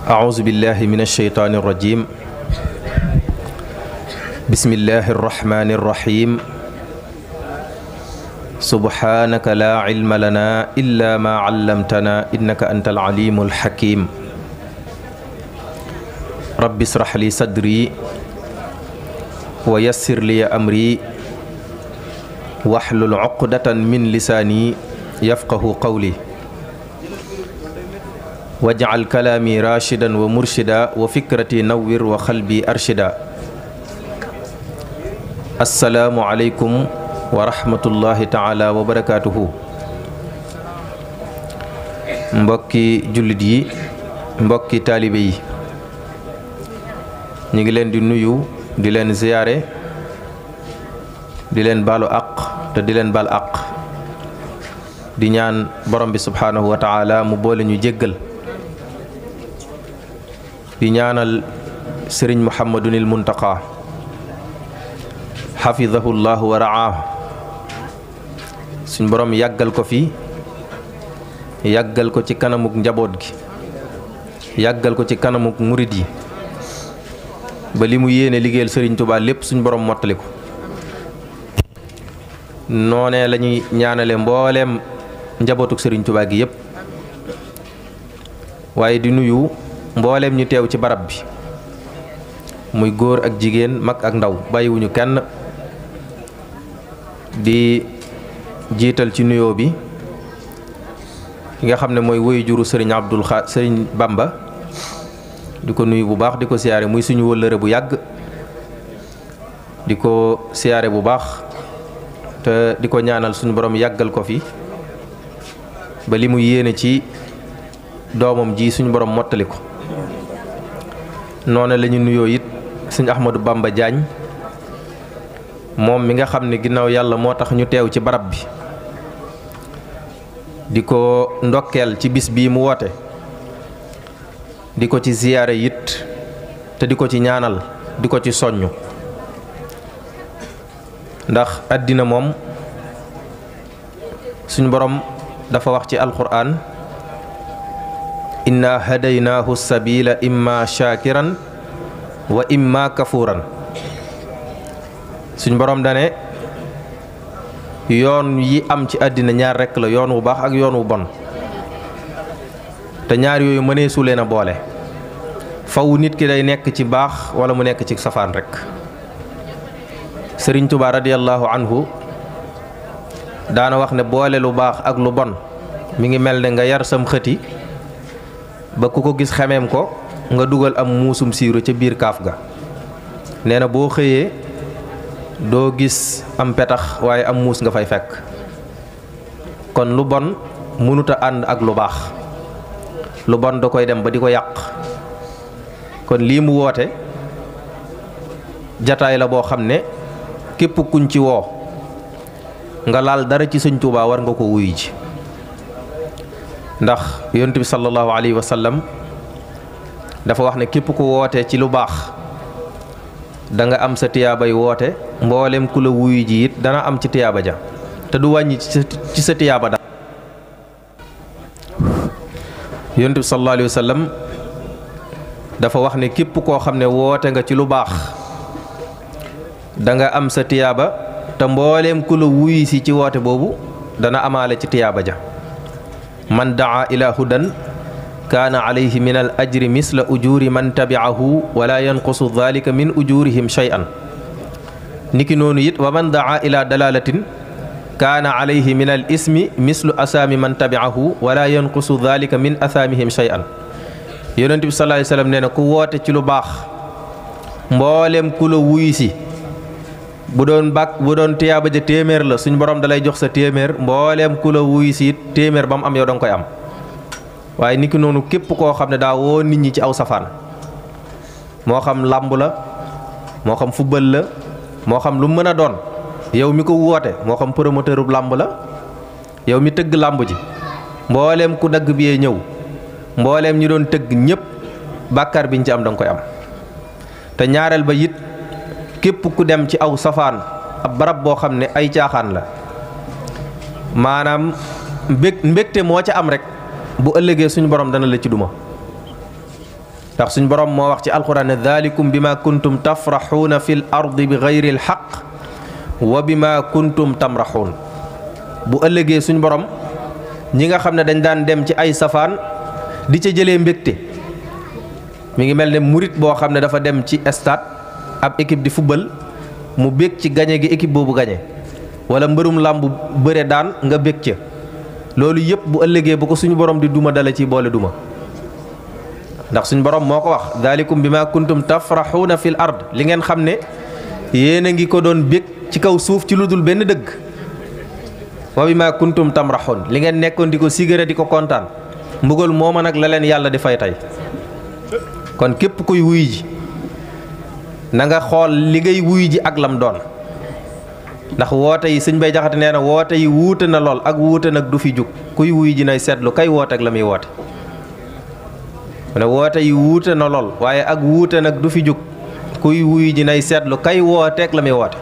أعوذ بالله من الشيطان الرجيم بسم الله الرحمن الرحيم سبحانك لا علم لنا إلا ما علمتنا إنك أنت العليم الحكيم رب اشرح لي صدري ويسر لي أمري واحلل عقدة من لساني يفقه قولي واجعل كلامي راشدا ومرشدا وفكرتي نوّر وقلبي أرشدا السلام عليكم ورحمة الله تعالى وبركاته mbokki jullit yi mbokki taalibe yi ñu ngi leen di nuyu di leen ziyaare di leen baalu àq te di leen baal àq di ñaan borom bi subhaanahu wa taala mu boole ñu jéggal di ñaanal sëriñ muhammadunil muntaqa xafidahu llahu wa ra'aahu suñ borom yàggal ko fi yàggal ko ci kanamuk njaboot gi yàggal ko ci kanamuk murid yi ba li mu yéene liggéeyal sëriñ Tuubaa lépp suñ borom mottali ko noonee la ñuy ñaanale mbooleem njabootuk sëriñ Tuubaa gi yépp waaye di nuyu mbooleem ñu teew ci barab bi muy góor ak jigéen mag ak ndaw bàyyiwuñu kenn di jiital ci nuyoo bi ki nga xam ne mooy woyu juru sëriñ sëriñ Bamba di ko nuyu bu baax di ko siyaare muy suñu wëllëre bu yàgg di ko siyaare bu baax te di ko ñaanal suñu borom yàggal ko fi ba li mu yéene ci doomam ji suñu borom mottali ko noonu la ñu nuyoo it sëñ Ahmadou Bamba Diagne moom mi nga xam ne ginnaaw yàlla moo tax ñu teew ci barab bi di ko ndokkeel ci bis bii mu woote di ko ci ziyaare it te di ko ci ñaanal di ko ci soññu ndax àddina moom suñu borom dafa wax ci alquran inna hadaynaahu sabila imma shakiran wa imma kafuran suñ borom dane yoon yi am ci àddina ñaar rekk la yoon wu baax ak yoon wu bon te ñaar yooyu mëneesu leen a boole faw nit ki day nekk ci baax wala mu nekk ci safaan rekk sëriñ Tuubaa radiyallahu anhu daana wax ne boole lu baax ak lu bon mi ngi mel ne nga yar sam xëti ba ku ko gis xemeem ko nga dugal am muusum siiru ca biir kaaf ga nee na boo xëyee doo gis am petax waaye am muus nga fay fekk kon lu bon mënuta ànd ak lu baax lu bon da koy dem ba di ko yàq kon lii mu woote jataay la boo xam ne képp kuñ ci woo nga laal dara ci sëñ Tuubaa war nga ko wuyu ji ndax yonent bi sallallahu alayhi wa sallam dafa wax ne képp ku woote ci lu baax da nga am sa tiyaabay woote mboolem ku la wuyu ji it dana am ci tiyaaba ja te du wàññi ci sa tiyaaba da yonent bi sallallahu alayhi wa sallam dafa wax ne képp koo xam ne woote nga ci lu baax da nga am sa tiyaaba te mboolem ku la wuyu si ci woote boobu dana amaale ci tiyaaba ja man daa ila hudan kaana alayhi min al ajri misla ujuri man tabi'ahu wala yanqusu dhalika min ujurihim shay'an niki noonu it wa man daa ila dalalatin kaana alayhi min al ismi mislu asaami man tabi'ahu wala yanqusu dhalika min asaamihim shay'an yonent bi sallallahu alayhi wasallam nee na ku woote ci lu baax mboolem ku la wuyu si bu doon tiyaaba ja téeméer la suñ borom dalay jox sa téeméer mbooleem ku la wuy si téeméer ba mu am yow danga koy am waaye niki noonu képp koo xam ne daa woo nit ñi ci aw safaan moo xam làmb la moo xam football la moo xam lu mën a doon yow mi ko woote moo xam promoteur bu làmb la yow mi tëgg làmb ji mbooleem ku dagg bi ñëw mbooleem ñi doon tëgg ñépp bàkkaar biñ ci am danga koy am te ñaareel ba it képp ku dem ci aw safaan ab barab boo xam ne ay caaxaan la maanaam mbégte moo ca am rek bu ëllëgee suñu borom dana la ci duma ndax suñ borom moo wax ci alquran ne dhalikum bima kuntum tafraxuuna fi l ardi bi gayri l xaq wa bima kuntum tamraxuun. bu ëllëgee suñ borom ñi nga xam ne dañ daan dem ci ay safaan di ca jëlee mbégte mi ngi mel ne murit boo xam ne dafa dem ci stade ab équipe di football mu bég ci gañe gi équipe boobu gañe wala mbërum làmb bëre daan nga bég ca loolu yëpp bu ëllëgee bu ko suñu borom di duma dala ci boole duma ndax suñu borom moo ko wax dhalikum bima kuntum tafraxuuna fil ard li ngeen xam ne yéen a ngi ko doon bég ci kaw suuf ci lu dul benn dëgg wa bima kuntum tamraxuun li ngeen nekkoon di ko sigare di ko kontaan mbugal mooma nag la leen yàlla di fay tey kon képp kuy wuy ji na nga xool li ngay wuy ji ak lam doon ndax woote yi sëñ Bay Jaxate nee na woote yi wuute na lool ak wuute nag du fi jug kuy wuy ji nay seetlu kay woote ak la muy woote mu ne woote yi wuute na lool waaye ak wuute nag du fi jug kuy wuy ji nay seetlu kay woote ak la muy woote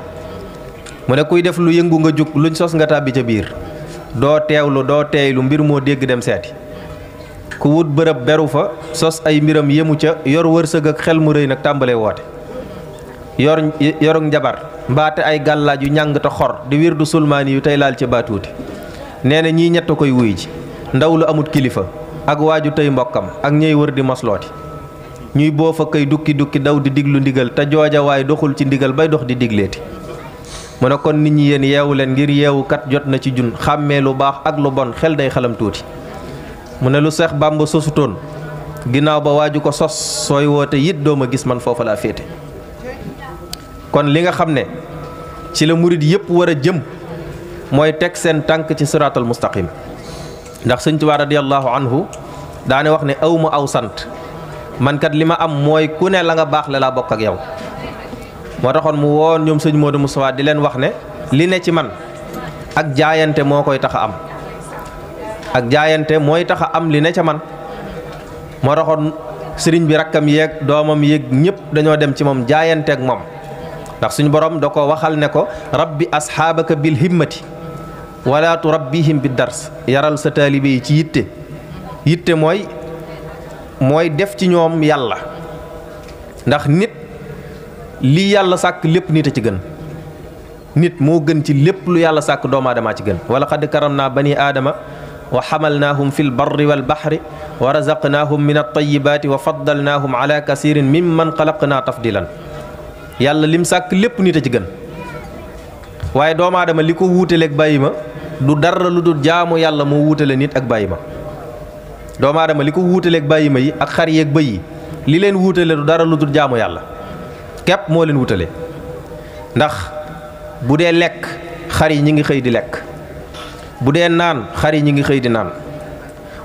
mu ne kuy def lu yëngu nga jug luñ sos nga tàbbi ca biir doo teewlu doo teeylu mbir moo dégg dem seeti ku wut bërëb beru fa sos ay mbiram yemu ca yor wërsëg ak xel mu rëy nag tàmbalee woote yorug njabar mbaate ay gàllaaj yu ñàng te xor di wir du sulmaani yu tey laal ca baatuuti nee na ñii ñett koy wuy ji ndaw lu amut kilifa ak waaju tey mbokkam ak ñey wër di moslooti ñuy boo fa koy dukki daw di diglu ndigal te jooja waaye doxul ci ndigal bay dox di digleeti mu ne kon nit ñi yéen yeewu leen ngir yeewu kat jot na ci jun xàmmee lu baax ak lu bon xel day xalam tuuti mu ne lu Seex Bàmba sosutoon ginnaaw ba waaju ko sos sooy woote it doo ma gis man foofa laa féete kon li nga xam ne ci la murit yëpp war a jëm mooy teg seen tànk ci siraatal mustaqim ndax sëñ Tuubaa radiyallahu anhu daane wax ne awma aw sant man kat li ma am mooy ku ne la nga baax la laa bokk ak yow moo taxoon mu woon ñoom sëñ Modou Moustapha di leen wax ne li ne ci man ak jaayante moo koy tax a am ak jaayante mooy tax a am li ne ca man moo taxoon sëriñ bi rakkam yeeg doomam yeeg ñëpp dañoo dem ci moom jaayante ak moom ndax suñu borom da ko waxal ne ko rabbi asxaabaka bil himmati wala turabbihim bi dars yaral sa taalibe yi ci yitte mooy def ci ñoom yàlla ndax nit lii yàlla sàkk lépp nit a ci gën nit moo gën ci lépp lu yàlla sàkk doomu aadama ci gën wala xad karamna bani aadama wa xamalnaahum fi lbarri walbaxri wa razaqnaahum min altayibaati wa faddalnaahum ala kasirin mimman xalaqnaa tafdilan yàlla lim sàkk lépp nit a ci gën waaye doomu aadama li ko wuutaleeg bàyyi ma du dara lu dul jaamu yàlla moo wuutale nit ak bàyyi ma doomu aadama li ko wuutaleeg bàyyi ma yi ak xar yeeg bëy yi li leen wuutale du dara lu dul jaamu yàlla képp moo leen wutale ndax bu dee lekk xar yi ñi ngi xëy di lekk bu dee naan xar yi ñi ngi xëy di naan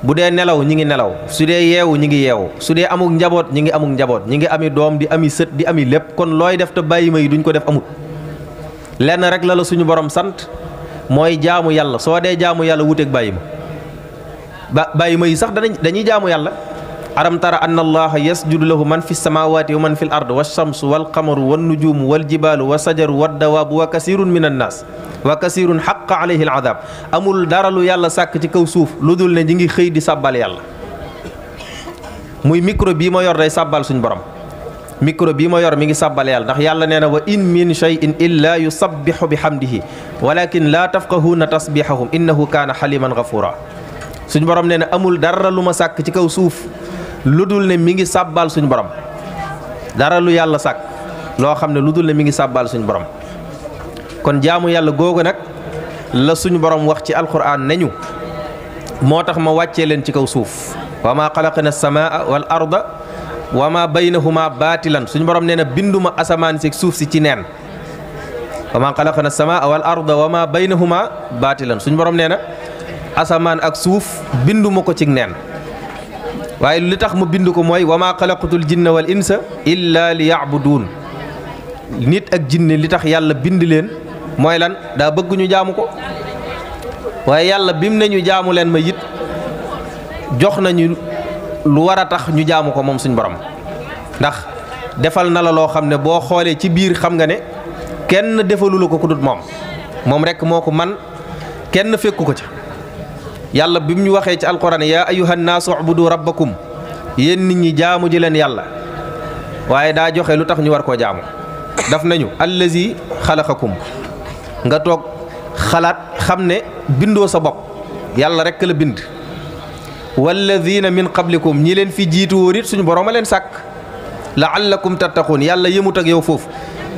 bu dee nelaw ñi ngi nelaw su dee yeewu ñi ngi yeewu su dee amuk njaboot ñi ngi amuk njaboot ñi ngi ami doom di ami sët di ami lépp kon looy def te bàyyi ma yi duñ ko def amut lenn rek la suñu borom sant mooy jaamu yàlla soo dee jaamu yàlla wuteeg bàyyi ma bàyyi ma yi sax dañuy jaamu yàlla alam tara anna allaha yasjudu lahu man fi samawati wa man fi l ard walchamsu walqamaru wannujumu waljibalu wa sajaru waddawaabu wa kasirun min annaas wa kasirun xaqa alayhi al adab amul dara lu yàlla sàkk ci kaw suuf lu dul ne ñi ngi xëy di sàbbal yàlla muy micro bii ma yor day sàbbal suñ borom micro bii ma yor mi ngi sàbbal yàlla ndax yàlla nee na wa in min cheyin illa yusabbihu bi hamdihi walakin laa tafqahuuna tasbihahum innahu kaana xaliman gafura suñ borom nee na amul dara lu ma sàkk ci kaw suuf lu dul ne mi ngi sàbbal suñ borom dara lu yàlla sàkk loo xam ne lu dul ne mi ngi sàbbal suñ borom kon jaamu yàlla googu nag la suñu borom wax ci alquran nañu moo tax ma wàccee leen ci kaw suuf wa ma xalaqna as-samaa wal arda wa ma baynahuma baatilan suñu borom nee na binduma asamaan si suuf si ci neen wa ma xalaqna as-samaa wal arda wa ma baynahuma baatilan suñu borom nee na asamaan ak suuf binduma ko ci neen waaye li tax mu bind ko mooy wa maa xalaqatul jinna wal insa illa li yaabuduun nit ak jinne li tax yàlla bind leen mooy lan daa bëgg ñu jaamu ko waaye yàlla bim ne ñu jaamu leen ma it jox nañu lu war a tax ñu jaamu ko moom suñ borom ndax defal na la loo xam ne boo xoolee ci biir xam nga ne kenn defalu la ko ku dut moom rek moo ko man kenn fekku ko ca yàlla bi mu ñu waxee ci alquran yaa ayyuhan naasu ubudu rabbakum yéen nit ñi jaamu ji leen yàlla waaye daa joxe lu tax ñu war koo jaamu daf nañu allazi xalaqakum nga toog xalaat xam ne bindoo sa bopp yàlla rekk la bind walladina min qablikum ñi leen fi jiitu woon it suñu borom a leen sàkk laallakum tattaquun yàlla yëmut ak yow foofu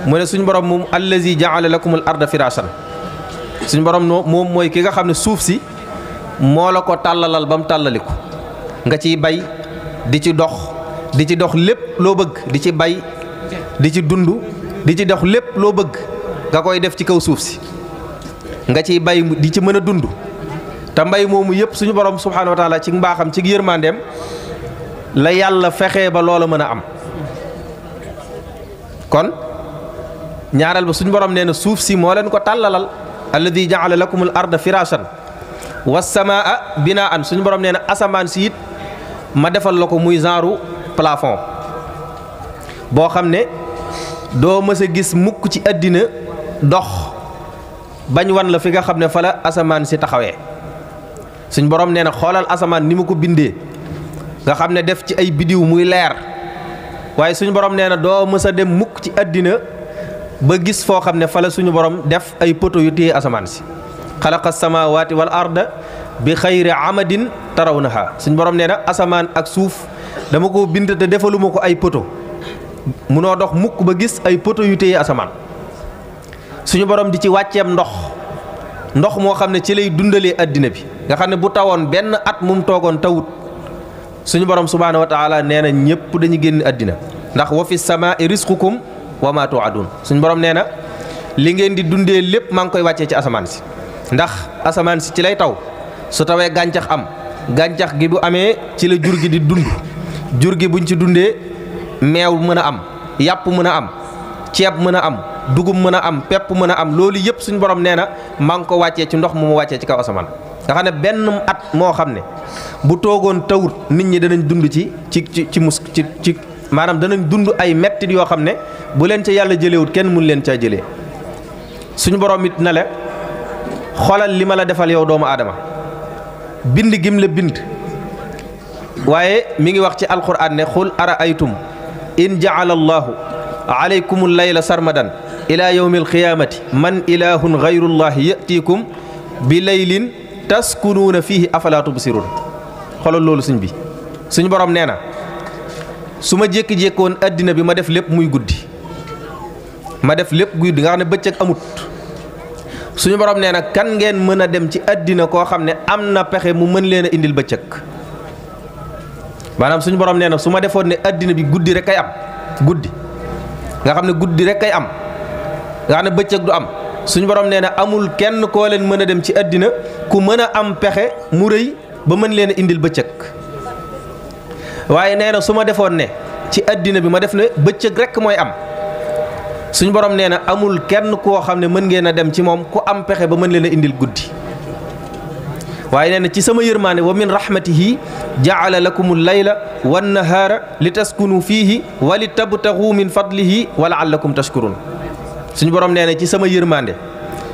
mu ne suñu borom moom allazi jaala lakum al arda firaasan suñu borom moom mooy ki nga xam ne suuf si moo la ko tàllalal ba mu tàllaliku nga ciy bay di ci dox lépp loo bëgg di ci bay di ci dund di ci dox lépp loo bëgg nga koy def ci kaw suuf si nga ciy bay di ci mën a dund te mbay moomu yëpp suñu borom subhaanahu wa taala ci mbaaxam ci yërmandeem la yàlla fexee ba loola mën a am kon ñaareel ba suñu borom nee na suuf si moo leen ko tàllalal alladi jaala lakum al arda firaasan wassamaa binaan suñu borom nee na asamaan si it ma defal la ko muy genre plafond boo xam ne doo mës a gis mukk ci àddina dox bañ wan la fi nga xam ne fa la asamaan si taxawee suñ borom nee na xoolal asamaan ni mu ko bindee nga xam ne def ci ay bidiw muy leer waaye suñu borom nee na doo mës a dem mukk ci àddina ba gis foo xam ne fa la suñu borom def ay poto yu téye asamaan si xalaqa samawati wal arda bi xayri amadin tarawnaha suñu borom nee na asamaan ak suuf dama ko bind te defaluma ko ay poto munoo dox mukk ba gis ay poto yu téye asamaan suñu borom di ci wàcceem ndox moo xam ne ci lay dundalee addina bi nga xam ne bu tawoon benn at mum toogoon tawut suñu borom subhaanahu wa taala nee na ñëpp dañu génn addina ndax wa fi samaa'i rizqukum wa ma tu'adun suñu borom nee na li ngeen di dundee lépp maa ngi koy wàccee ci asamaan si ndax asamaan si ci lay taw su tawee gàncax am gàncax gi bu amee ci la jur gi di dund jur gi buñ ci dundee meew mën a am yàpp mën a am ceeb mën a am dugub mën a am pepp mën a am loolu yëpp suñu borom nee na maa ngi ko wàccee ci ndox mu ma wàccee ci kaw asamaan nga xam ne benn at moo xam ne bu toogoon tawut nit ñi danañ dund ci maanaam danañ dund ay mettit yoo xam ne bu leen ca yàlla jëlewut kenn mun leen caa jëlee suñu borom it na la xoolal li ma la defal yow doomu aadama bind gim la bind waaye mi ngi wax ci alquran ne xul ara aytum in jaala allahu alaykum layla sarmadan ila yawmi alqiyamati man ilahun gayrullahi yatiikum bi laylin taskunuuna fihi afala tubsirun xoolal loolu suñ bi suñu borom nee na su ma jékki-jékkoon addina bi ma def lépp muy guddi ma def lépp guddi nga xam ne bëccëg amut suñu borom nee na kan ngeen mën a dem ci addina koo xam ne am na pexe mu mën leen a indil bëccëg maanaam suñu borom nee na su ma defoon ne addina bi guddi rek kay am guddi nga xam ne guddi rek kay am nga xam ne bëccëg du am suñu borom nee na amul kenn koo leen mën a dem ci addina ku mën a am pexe mu rëy ba mën leen a indil bëccëg waaye nee na su ma defoon ne ci addina bi ma def ne bëccëg rek mooy am suñu borom nee na amul kenn koo xam ne mën ngeen a dem ci moom ku am pexe ba mën leen a indil guddi waaye nee na ci sama yërmaande wa min rahmatihi jaala lakumul layla wan nahaara li taskunu fiihi wa li tabtaxu min fadlihi wa laallakum tashkurun suñu borom nee na ci sama yërmaande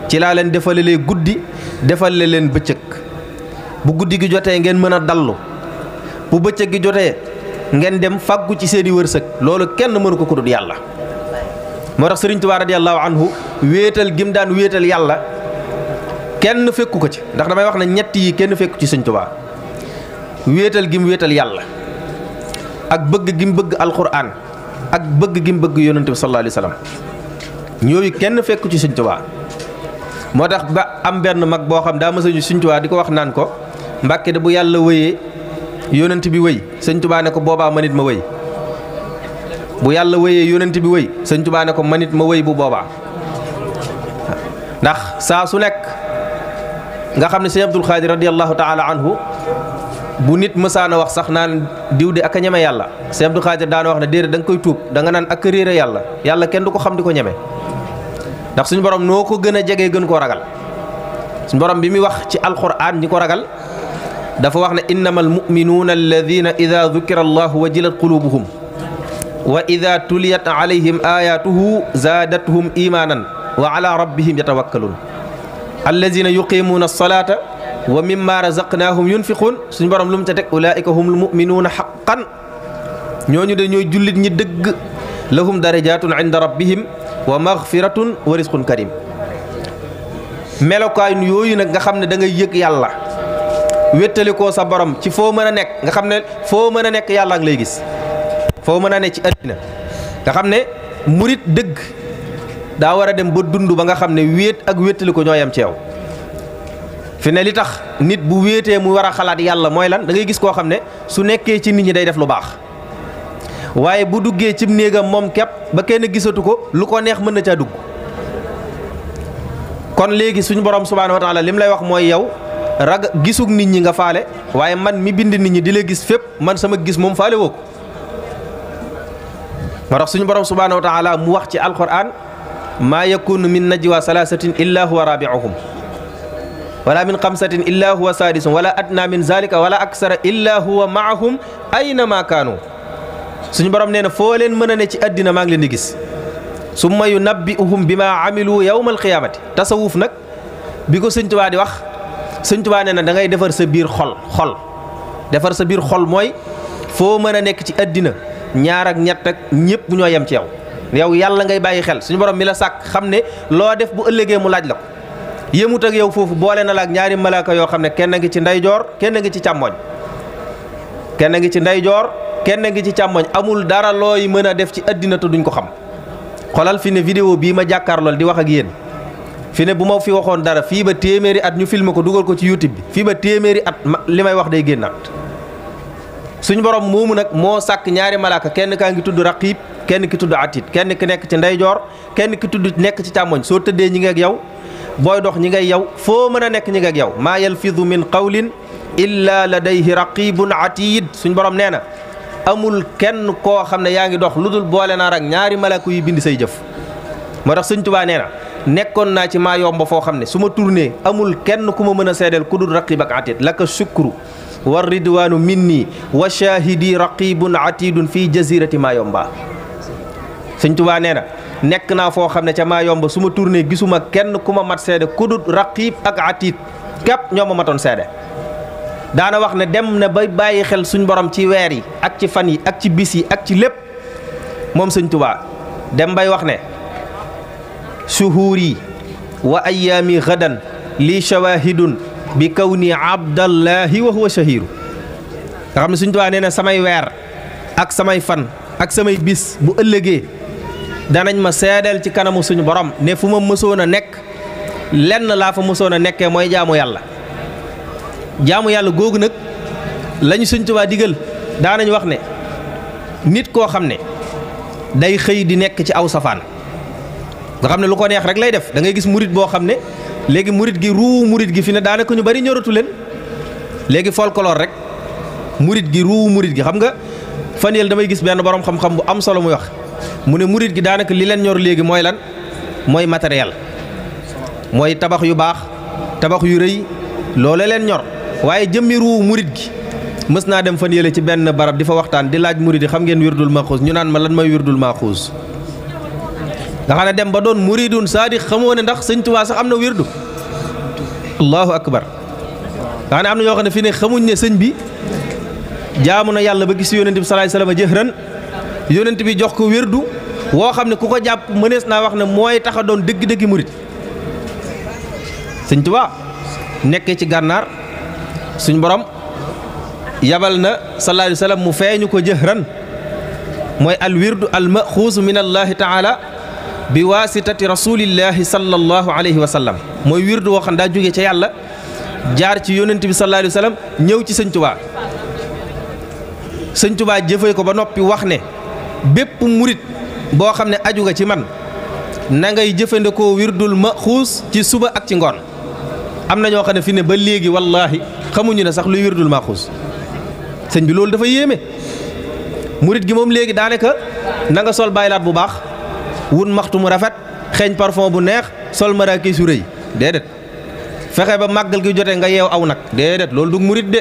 ci laa leen defalalee guddi defale leen bëccëg bu guddi gi jotee ngeen mën a dallu bu bëccëg gi jotee ngeen dem fàggu ci seeni wërsëg loolu kenn mënu ko dul yàlla moo tax Sëriñ Tuubaa radiyallahu anhu wéetal gim daan wéetal yàlla kenn fekku ko ci ndax damay wax ne ñett yi kenn fekku ci Sëriñ Tuubaa wéetal gim wéetal yàlla ak bëgg gim bëgg alquran ak bëgg gim bëgg yonent bi sallallahu alayhi wa sallam ñooyu kenn fekku ci Sëriñ Tuubaa moo tax ba am benn mag boo xam daa mësa ñu Sëriñ Tuubaa di ko wax naan ko Mbàkke de bu yàlla wëyee yonent bi wëy Sëriñ Tuubaa ne ko boobaa ma nit ma wëy bu yàlla wëyee yonent bi wëy Sëriñ Tuubaa ne ko ma nit ma wëy bu boobaa ndax saa su nekk nga xam ne Sëriñ Abdul Xaadir radiyallahu taala anhu bu nit mësaana wax sax naan diw de ak a ñeme yàlla Sëriñ Abdul Xaadir daana wax ne déedéet da nga koy tuub da nga naan ak a réere yàlla kenn du ko xam di ko ñeme ndax suñu borom noo ko gën a jegee gën koo ragal suñu borom bi muy wax ci alquran ñi ko ragal dafa wax ne innamal muminuuna alladina ida dukira allahu wajilat qulubuhum wa ida tuliyat alayhim ayatuhu zaadathum imanan wa ala rabbihim yatawakkalun alladina yuqimuuna alsalata wa mimma razaqnahum yunfiqun suñu borom lu mu ca teg ulaika humul muminuuna haqqan ñooñu de ñooy jullit ñi dëgg lahum darajatun inda rabbihim wa maghfiratun wa rizqun karim. melokaan yooyu nag nga xam ne da ngay yëg yàlla wéttali koo sa borom ci foo mën a nekk nga xam ne foo mën a nekk yàlla ak lay gis foo mën a ne ci àddina nga xam ne murit dëgg daa war a dem ba dund ba nga xam ne wéet ak wéttali ko ñoo yem ci yow. fi ne li tax nit bu wéetee mu war a xalaat yàlla mooy lan da ngay gis koo xam ne su nekkee ci nit ñi day def lu baax waaye bu duggee cib néegam moom képp ba kenn gisatu ko lu ko neex mën na caa dugg. kon léegi suñu borom subhaanahu wa taala lim lay wax mooy yow gisug nit ñi nga faale waaye man mi bind nit ñi di la gis fépp man sama gis moom faale woo ko. moo tax suñu borom subhaanahu wa taala mu wax ci alquran maa yakunu min najwa salaasatin illa huwa rabi'uhum wala min xamsatin illa huwa saadisuhum wala adna min zalika wala aksara illa huwa maahum aynama kaanu. suñu borom nee na foo leen mën a ne ci àddina maa ngi leen di gis summa yunabbi'uhum bima amilu yawma alqiyamati. tasawuf nag bi ko sëñ Tuubaa di wax sëñ Tuubaa nee na da ngay defar sa biir xol defar sa biir xol mooy foo mën a nekk ci àddina ñaar ak ñett ak ñëpp ñoo yem ci yow yàlla ngay bàyyi xel suñu borom mi la sàkk xam ne loo def bu ëllëgee mu laaj la ko. yëmut ak yow foofu boole na la ak ñaari malaaka yoo xam ne kenn ngi ci ndeyjoor kenn ngi ci càmmoñ kenn ngi ci ndeyjoor kenn ngi ci càmmoñ amul dara looy mën a def ci àddina te duñ ko xam. xolal fi ne vidéo bii ma jàkkaarlool di wax ak yéen fi ne bu ma fi waxoon dara fii ba téeméeri at ñu filmer ko dugal ko ci YouTube bi fii ba téeméeri at li may wax day génnaat. suñu borom moomu nag moo sàkk ñaari malaaka kenn kaa ngi tudd raqib kenn ki tudd atit kenn ki nekk ci ndeyjoor kenn ki tudd nekk ci càmmoñ soo tëddee ñi ngi ak yow booy dox ñi ngay yow foo mën a nekk ñi ngi ak yow maa yalfidu min qawlin illa ladayhi raqibun atid. suñ borom nee na amul kenn koo xam ne yaa ngi dox lu dul boole naa ak ñaari malaaka yu bind say jëf. moo tax sëñ Tuubaa nee na nekkoon naa ci maa yomba foo xam ne su ma tourné amul kenn ku ma mën a seedeel ku dul raqib ak atid laka shukru wa ridwaanu minni wa shahidi raqibun atidun fii jazirati maa yomba. sëñ Tuubaa nee na nekk naa foo xam ne ca maa yomba su ma tourné gisuma kenn ku ma mat seede ku dul raqib ak atid képp ñoo ma matoon seede. daana wax ne dem na ba bàyyi xel suñ borom ci weer yi ak ci fan yi ak ci bis yi ak ci lépp moom sëñ Tuubaa dem bay wax ne shuhuuri wa ayaami gadan lii shawahidun bi kawni abdallahi wa huwa shahiru. nga xam ne suñ Tuubaa nee na samay weer ak samay fan ak samay bis bu ëllëgee danañ ma seedeel ci kanamu suñu borom ne fu ma mësoon a nekk lenn laa fa mësoon a nekkee mooy jaamu yàlla. jaamu yàlla googu nag lañu sëñ Tuubaa digal daanañ wax ne nit koo xam ne day xëy di nekk ci aw safaan nga xam ne lu ko neex rek lay def da ngay gis murit boo xam ne léegi murit gi ruu murit gi fi ne daanaka ñu bari ñoratu leen léegi folklore rek murit gi ruu murit gi xam nga fan yële damay gis benn borom xam-xam bu am solo muy wax mu ne murit gi daanaka li leen ñor léegi mooy lan mooy matériel mooy tabax yu baax tabax yu rëy loole leen ñor waaye jëmmi ruu murit gi mës naa dem fan yële ci benn barab di fa waxtaan di laaj murit yi xam ngeen wirdul maxuus ñu naan ma lan mooy wirdul maxuus nga xam ne dem ba doon muridun saadiq xamoo ne ndax sëñ Tuubaa sax am na wirdu allahu akbar nga xam ne am na ñoo xam ne fi ne xamuñ ne sëñ bi jaamu na yàlla ba gis yonent bi salaay salaam jëhran yonent bi jox ko wirdu woo xam ne ku ko jàpp mënees naa wax ne mooy tax a doon dëgg-dëggi murit sëñ Tuubaa nekkee ci gànnaar suñ borom yabal na sallallahu alayhi wa sallam mu feeñu ko jëhran mooy al wirdu al maxuusu min allahi taala bi waasitati rasulillahi sallallahu alayhi wa sallam mooy wirdu woo xam daa jógee ca yàlla jaar ci yonent bi sallallahu alayhi wa sallam ñëw ci sëñ Tuubaa sëñ Tuubaa jëfee ko ba noppi wax ne bépp murit boo xam ne aju nga ci man na ngay jëfandikoo wirdul maxuus ci suba ak ci ngoon. am na ñoo xam ne fi ne ba léegi wallaahi xamuñu ne sax luy wirdul maxuus sëñ bi loolu dafa yéeme murit gi moom léegi daanaka na nga sol baylaat bu baax wun maxtu mu rafet xeeñ parfum bu neex sol maraaki su rëy déedéet fexe ba màggal gi jotee nga yeew aw nag déedéet loolu du murit de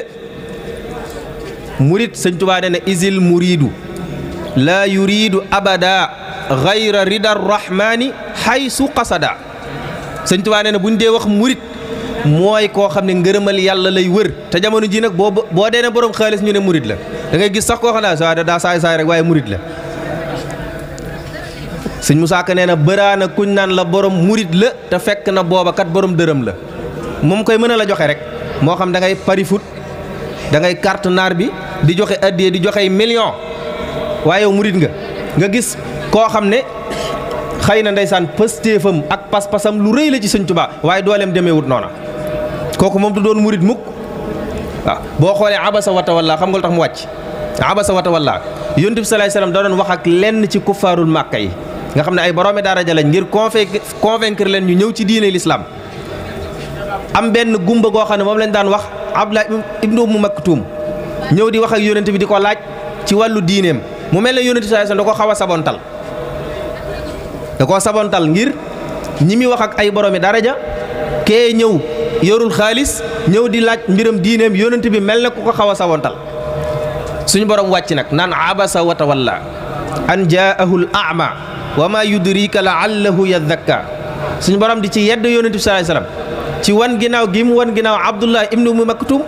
murit sëñ Tuubaa nee na isil muridu laa yuridu abada gayra rida rahmani haysu qasada sëñ Tuubaa nee na buñ dee wax murit mooy koo xam ne ngërëmal yàlla lay wër te jamono ji nag boo dee ne borom xaalis ñu ne murit la da ngay gis sax koo xam ne daa saay rek waaye murit la. sëñ Musaa Ka nee na bëraana kuñ naan la borom murit la te fekk na booba kat borom dërëm la moom koy mën a la joxe rek moo xam da ngay pari foot da ngay carte naar bi di joxe addiya di joxe million waaye yow murit nga gis koo xam ne xëy na ndeysaan pëstéefam ak pas-pasam lu rëy la ci sëñ Tuubaa waaye dooleem demeewut noona kooku moom du doon murit mukk waaw boo xoolee abasa wa tawalla xam nga lu tax mu wàcc abasa wa tawalla yonent bi salaay salaam da doon wax ak lenn ci kuffaarul màkka yi nga xam ne ay boroomi daraja lañ ngir convaincre leen ñu ñëw ci diine l'islam am benn gumba goo xam ne moom lañ daan wax Abdullah ibnu Umm Maktum ñëw di wax ak yonent bi di ko laaj ci wàllu diineem mu mel ne yonent bi salaay salaam da ko xaw a sabontal da koo sabontal ngir ñi muy wax ak ay boroomi daraja kee ñëw yorul xaalis ñëw di laaj mbiram diineem yonent bi mel na ku ko xaw a sabontal suñu borom wàcc nag naan abasa wa tawalla an jaahu al a'ma wa ma yudrika la'allahu yadhakka suñu borom di ci yedd yonent bi sallallahu alayhi wasallam ci wan ginnaaw gi mu wan ginnaaw Abdullah ibnu Umm Maktum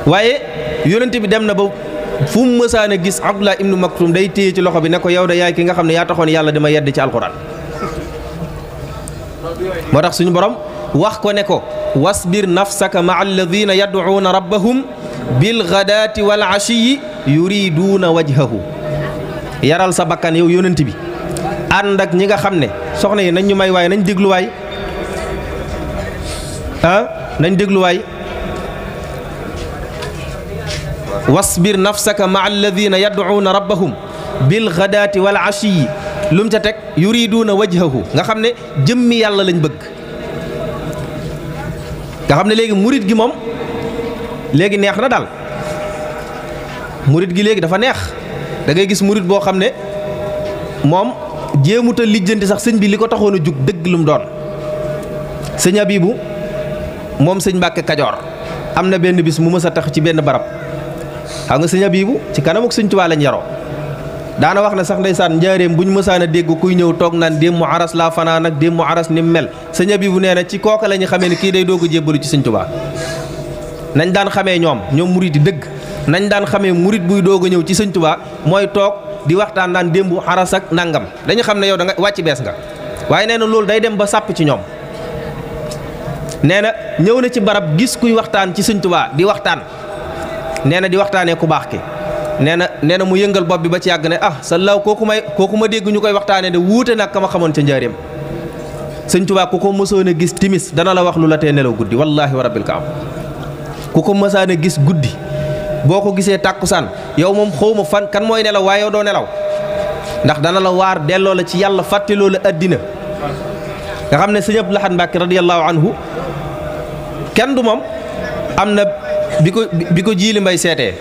waaye yonent bi dem na ba fu mu mësaan a gis Abdullah ibnu Maktum day téye ci loxo bi ne ko yow de yaay ki nga xam ne yaa taxoon yàlla dama yedd ci alquran moo tax suñu borom wax ko ne ko wasbir nafsaka ma'a alladhina yad'una rabbahum bil ghadaati wal ashiyi yuriduuna wajhahu yaral sa bakkan yow yonent bi ànd ak ñi nga xam ne soxna yi nañ ñu may waay nañ dégluwaay nañ dégluwaay wasbir nafsaka ma'a alladhina yad'una rabbahum bil ghadaati wal ashiyi lu mu ca teg yuriduuna wajhahu nga xam ne jëmmi yàlla lañ bëgg nga xam ne léegi murit gi moom léegi neex na daal murit gi léegi dafa neex da ngay gis murit boo xam ne moom jéemut a lijjanti sax sëñ bi li ko taxoon a jug dëgg lu mu doon sëñ Abibu moom sëñ Mbàkke Kajoor am na benn bis mu mës a tax ci benn barab xam nga sëñ Abibu ci kanam ak sëñ Tuubaa lañ yaroo daana wax na sax ndeysaan njaareem bu ñu mësaan a dégg kuy ñëw toog naan déem mu aras laa fanaan ak déem mu aras ni mu mel sëñ Abibu nee na ci kooka la ñu xamee ne kii day doog a jébbalu ci sëñ Tuubaa nañ daan xamee ñoom murit yi dëgg nañ daan xamee murit buy doog a ñëw ci sëñ Tuubaa mooy toog di waxtaan naan démbu aras ak nangam dañu xam ne yow da nga wàcc bees nga waaye nee na loolu day dem ba sàpp ci ñoom nee na ñëw na ci barab gis kuy waxtaan ci sëñ Tuubaa di waxtaan nee na di waxtaanee ku baax ki nee na mu yëngal bopp bi ba ci yàgg ne sa law kooku ma dégg ñu koy waxtaanee de wuute nag ka ma xamoon ca njaareem sëñ Tuubaa ku ko mësoon a gis timis dana la wax lu la tee nelaw guddi wallaahi wa rabbil kaam ku ko mësaan a gis guddi boo ko gisee tàkkusaan yow moom xawma fan kan mooy nelaw waaye yow doo nelaw ndax dana la waar delloo la ci yàlla fàtteloo la addina nga xam ne sëñ Abdou Lahad Mbàkke radiyallahu anhu kenn du moom am na bi ko Jiili Mbay seetee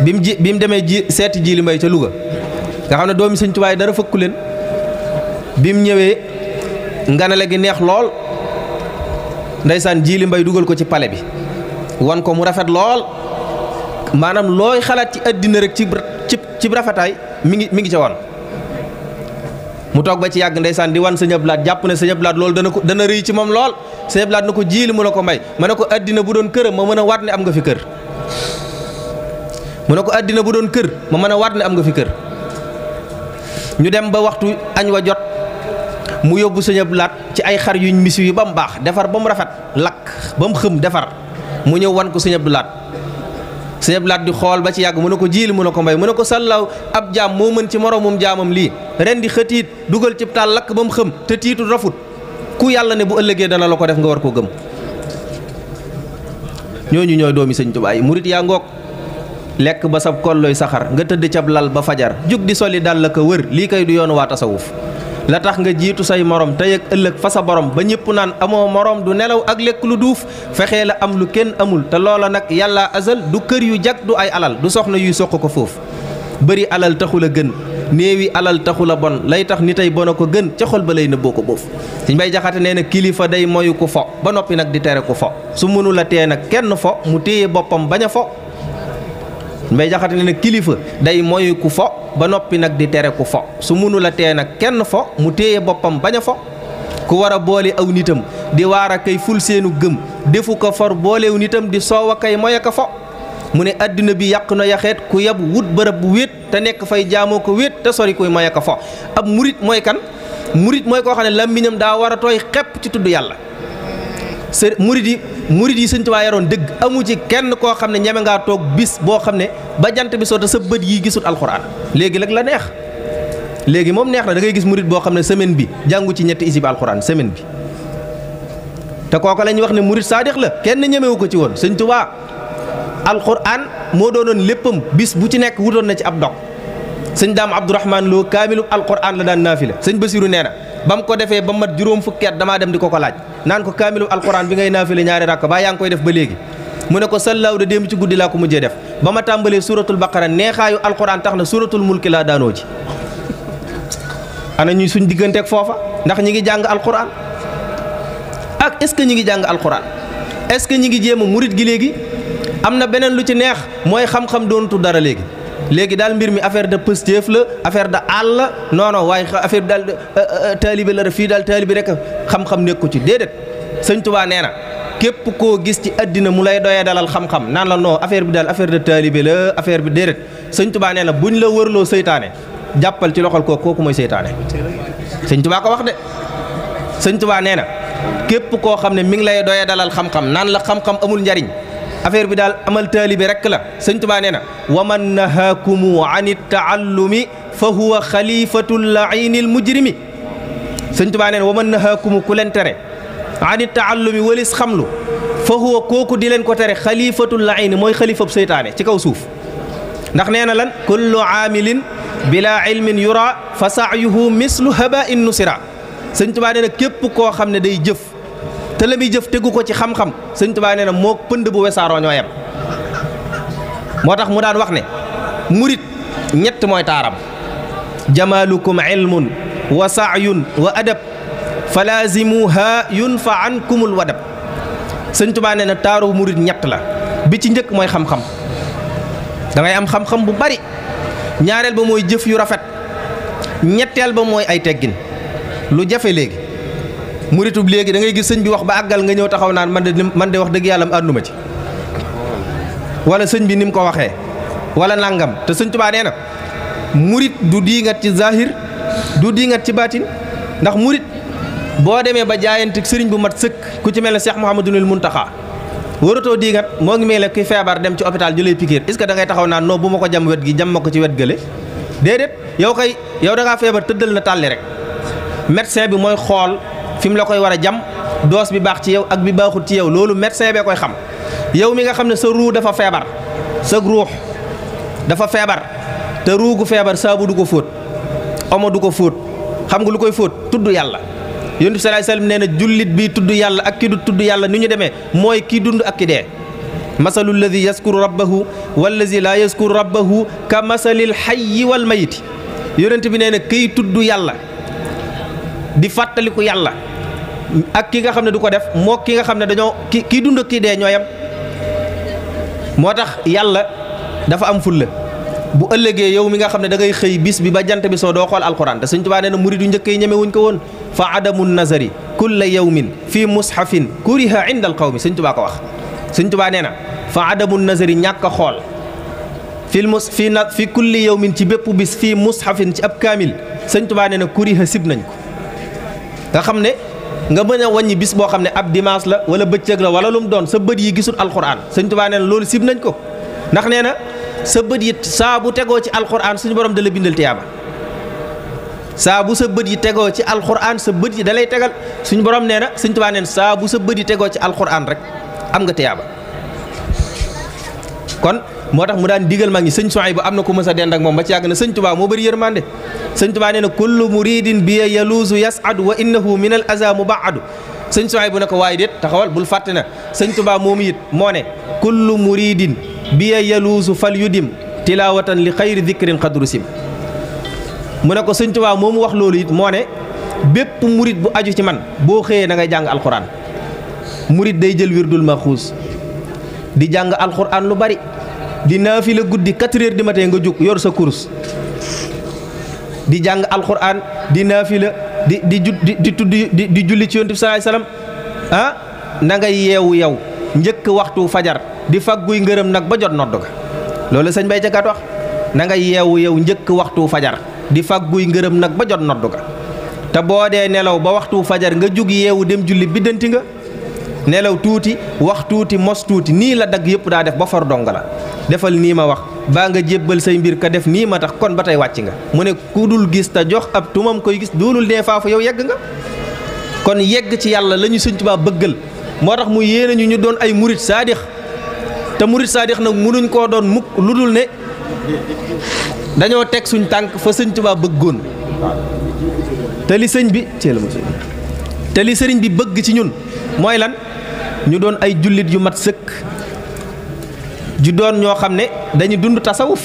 bi mu demee seeti Jiili Mbay ca Louga nga xam ne doomi sëñ Tuubaa dara fëkku leen bi mu ñëwee nganale gi neex lool ndeysaan Jiili Mbay dugal ko ci pale bi wan ko mu rafet lool maanaam looy xalaat ci àddina rek ci rafetaay mi ngi ca woon mu toog ba ci yàgg ndeysaan di wan sëñ Abdou Lahad jàpp ne sëñ Abdou Lahad loolu dana rëy ci moom lool sëñ Abdou Lahad na ko Jiili mu ne ko Mbay ma ne ko àddina bu doon këram ma mën a waat ne am nga fi kër mu ne ko àddina bu doon kër ma mën a waat ne am nga fi kër ñu dem ba waxtu añ wa jot mu yóbbu sëñ Abdou Lahad ci ay xar yuñ misi yu ba mu baax defar ba mu rafet lakk ba mu xëm defar mu ñëw wan ko sëñ Abdou Lahad sëñ Abdou Lahad di xool ba ci yàgg mu ne ko Jiili mu ne ko Mbay mu ne ko sallaw ab jaam moo mën ci moroomum jaamam lii ren di xëtiit dugal ci taal lakk ba mu xëm te tiitul rafut ku yàlla ne bu ëllëgee dana la ko def nga war koo gëm ñooñu ñooy doomi sëñ Tuubaa yi murit yaa ngoog lekk ba sab kollooy saxar nga tëdd cab lal ba fajar jug di soli dal la ko wër lii kay du yoonu waa tasawuf la tax nga jiitu say morom tey ak ëllëg fa sa borom ba ñëpp naan amoo morom du nelaw ak lekk lu duuf fexee la am lu kenn amul te loola nag yàlla azal du kër yu jag du ay alal du soxna yuy soq ko foofu bëri alal taxul a gën néewi alal taxul a bon lay tax ni tey bon a ko gën ca xol ba lay nëbboo ko boof Sëñ Mbay Jaxate nee na kilifa day moyu ko fo ba noppi nag di tere ko fo su mënu la tee nag kenn fo mu téye boppam bañ a fo Mbay Jaxate nee na kilifa day moyu ku fo ba noppi nag di tere ku fo su mënu la tee nag kenn fo mu téye boppam bañ a fo ku war a boole aw nitam di waar a kay ful seenu gëm defu ko for boolew nitam di soow a kay moy a ka fo mu ne adduna bi yàq na yaxeet ku yab wut bërëb bu wéet te nekk fay jaamoo ko wéet te sori kuy moye ko fo. ab murit mooy kan? murit mooy koo xam ne làmmiñam daa war a tooy xepp ci tudd yàlla. murit yi Sëñ Tuubaa yaroon dëgg amu ci kenn koo xam ne ñeme ngaa toog bis boo xam ne ba jant bi soo te sa bët yi gisul alxuraan. léegi nag la neex léegi moom neex na da ngay gis murit boo xam ne semaine bi jàngu ci ñetti isib alxuraan semaine bi te kooku la ñuy wax ne murit saadix la kenn ñemewu ko ci woon. Sëñ Tuubaa alxuraan moo doonoon léppam bis bu ci nekk wutoon na ci ab dog. sëñ Daam Abdourahman Lo kaamilu alxuraan la daan naafila. sëñ Basiru nee na ba mu ko defee ba mat juróom fukki at damaa dem di ko laaj naan ko kaamilu alxuraan bi ngay naafila ñaari rakk ba yaa ngi koy def ba léegi mu ne ko sallaaw de démb ci guddi laa ko mujjee def ba ma tàmbalee suratul baqara neexaayu alxuraan tax na suratul mulki laa daanoo ji. ana ñuy suñ digganteeg foofa ndax ñi ngi jàng alxuraan ak est-ce que ñi ngi jàng alxuraan est-ce que ñi ngi jéem a murit gi léegi am na beneen lu ci neex mooy xam-xam doonutu dara léegi daal mbir mi affaire de pëstéef la affaire de àll la non waaye affaire bi daal taalibe la fii daal taalibe rek xam-xam nekku ci déedéet. Sëñ Tuubaa nee na képp koo gis ci àddina mu lay doyee dalal xam-xam naan la non affaire bi daal affaire de taalibe la affaire bi déedéet. Sëñ Tuubaa nee na buñ la wërloo seytaane jàppal ci loxol kooku mooy seytaane. Sëñ Tuubaa ko wax de. Sëñ Tuubaa nee na képp koo xam ne mi ngi lay doyee dalal xam-xam naan la xam-xam amul njariñ affaire bi daal amal taalibe rek la. Sëñ Tuubaa nee na wa man nahaakumu an taallumi fa huwa xalifatul lainil mujrimi. Sëñ Tuubaa nee na wa man nahaakumu ku leen tere an taallumi walis xamlu fa huwa kooku di leen ko tere xalifatul laini mooy xalifab seytaane ci kaw suuf. ndax nee na lan kullu aamilin bila ilmin yura fa saayuhu mislu haba in nusira. Sëñ Tuubaa nee na képp koo xam ne day jëf te la muy jëf tegu ko ci xam-xam Sëñ Tuubaa nee na moo pënd bu wesaaroo ñoo yem. moo tax mu daan wax ne murit ñett mooy taaram jamaalukum ilmun wa saayun wa adab falaazimuha yunfa ankumul wadab. Sëñ Tuubaa nee na taaru murit ñett la bi ci njëkk mooy xam-xam da ngay am xam-xam bu bari. ñaareel ba mooy jëf yu rafet. ñetteel ba mooy ay teggin lu jafe léegi. muritub léegi da ngay gis sëñ bi wax ba àggal nga ñëw taxaw naan man de wax dëgg yàlla ànduma ci wala sëñ bi ni mu ko waxee wala nangam te Sëñ Tuubaa nee na murit du diingat ci zahir du diingat ci baatin ndax murit boo demee ba jaayante sëriñ bu mat sëkk ku ci mel ne Cheikh Mouhamadoul Mountakha waratoo diingat moo ngi mel ne kuy feebar dem ci hôpital jëlee piqûre est-ce que da ngay taxaw naan non bu ma ko jam wet gi jam ma ko ci wet gële déedéet yow da ngaa feebar tëddal na tàlli rek médecin bi mooy xool fi mu la koy war a jam doos bi baax ci yow ak bi baaxut ci yow loolu médecin bee koy xam. yow mi nga xam ne sa ruu dafa feebar sa ruux dafa feebar te ruugu feebar saabu du ko fóot omo du ko fóot xam nga lu koy fóot tudd yàlla. Yonent bi sallallahu alayhi wasallam nee na jullit bi tudd yàlla ak ki du tudd yàlla ni ñu demee mooy ki dund ak ki dee. masalu lladi yaskuru rabbahu wallazi laa yaskuru rabbahu ka masalil hayyi wal mayiti. Yonent bi nee na kiy tudd yàlla di fàttaliku yàlla ak ki nga xam ne du ko def moo ki nga xam ne dañoo ki dund ak ki dee ñooyam. moo tax yàlla dafa am fulla bu ëllëgee yow mi nga xam ne da ngay xëy bis bi ba jant bi soo doo xool alquran te Sëñ Tuubaa nee na murid yu njëkk yi ñeme wuñ ko woon fa adamu nazari kulla yawmin fii mushafin kuriha inda al qawmi Sëñ Tuubaa ko wax. Sëñ Tuubaa nee na fa adamu nazari ñàkk a xool fi kulli yawmin ci bépp bis fii mushafin ci ab kaamil Sëñ Tuubaa nee na kuriha sib nañ ko. nga xam ne nga mën a wàññi bis boo xam ne ab dimanche la wala bëccëg la wala lu mu doon sa bët yi gisul alquran Sëñ Tuubaa nee na loolu sib nañ ko ndax nee na sa bët yi saa bu tegoo ci alquran suñu borom da la bindal tiyaaba saa bu sa bët yi tegoo ci alquran sa bët yi da lay tegal suñu borom nee na Sëñ Tuubaa nee na saa bu sa bët yi tegoo ci alquran rek am nga tiyaaba. kon moo tax mu daan digal mag ñi sëñ Suhaybu am na ku mës a dend ak moom ba ci yàgg na Sëñ Tuubaa moo bëri yërmande. Sëñ Tuubaa nee na kullu muridin bi yaluusu yas'adu wa innahu min al aza mubaadu. Sëñ Suhaybu ne ko waaye déet taxawal bul fàtte na Sëñ Tuubaa moomu it moo ne kullu muridin bi yaluusu fal yudim tilawatan li xayri dikrin xadru sim. mu ne ko Sëñ Tuubaa moomu wax loolu it moo ne bépp murid bu aju ci man boo xëyee da ngay jàng alquran. murid day jël wirdul maxuus di jàng alquran lu bari di naafila guddi 4 heures du matin nga jóg yor sa kurus di jàng alquran di naafila di tudd di julli ci Yonent bi sallallahu alayhi wasallam na nga yeewu yow njëkk waxtu fajar di fagguy ngërëm nag ba jot noddu ga loolu sëñ Bay Jaxate wax na nga yeewu yow njëkk waxtu fajar di fagguy ngërëm nag ba jot noddu ga te boo dee nelaw ba waxtu fajar nga jug yeewu dem julli biddanti nga nelaw tuuti wax tuuti mos tuuti nii la dagg yëpp daa def ba for donga la defal nii ma wax baa nga jébbal say mbir ka def nii ma tax kon ba tey wàcc nga mu ne ku dul gis te jox ab tumam koy gis doolul dee faafu yow yegg nga kon yegg ci yàlla la ñu Sëñ Tuubaa bëggal moo tax mu yéene ñu doon ay murit saadix te murit saadix nag munuñ koo doon mukk lu dul ne dañoo teg suñ tànk fa Sëñ Tuubaa bëggoon te li sëñ bi te li sëriñ bi bëgg ci ñun mooy lan ñu doon ay jullit yu mat sëkk ju doon ñoo xam ne dañuy dund tasawuf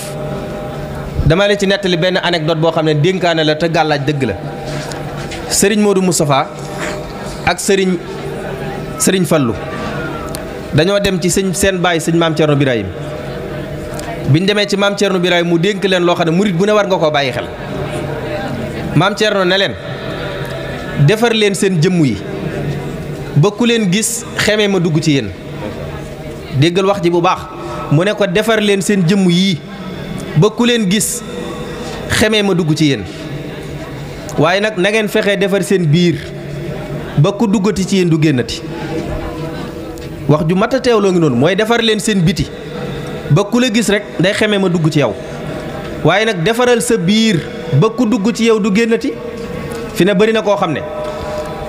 dama leen ci nettali benn anecdote boo xam ne dénkaane la te gàllaaj dëgg la sëriñ Modou Moustapha ak sëriñ Fallu dañoo dem ci seen baay sëñ maam Thierno Birahim biñ demee ci maam Thierno Birahim mu dénk leen loo xam ne murit bu ne war nga koo bàyyi xel maam Thierno ne leen defar leen seen jëmm yi ba ku leen gis xemee ma dugg ci yéen déggal wax ji bu baax mu ne ko defar leen seen jëmm yii ba ku leen gis xemee ma dugg ci yéen waaye nag na ngeen fexe defar seen biir ba ku duggati ci yéen du génnati wax ju mat a teewloo ngi noonu mooy defar leen seen biti ba ku la gis rek day xemee ma dugg ci yow waaye nag defaral sa biir ba ku dugg ci yow du génnati fi ne bari na koo xam ne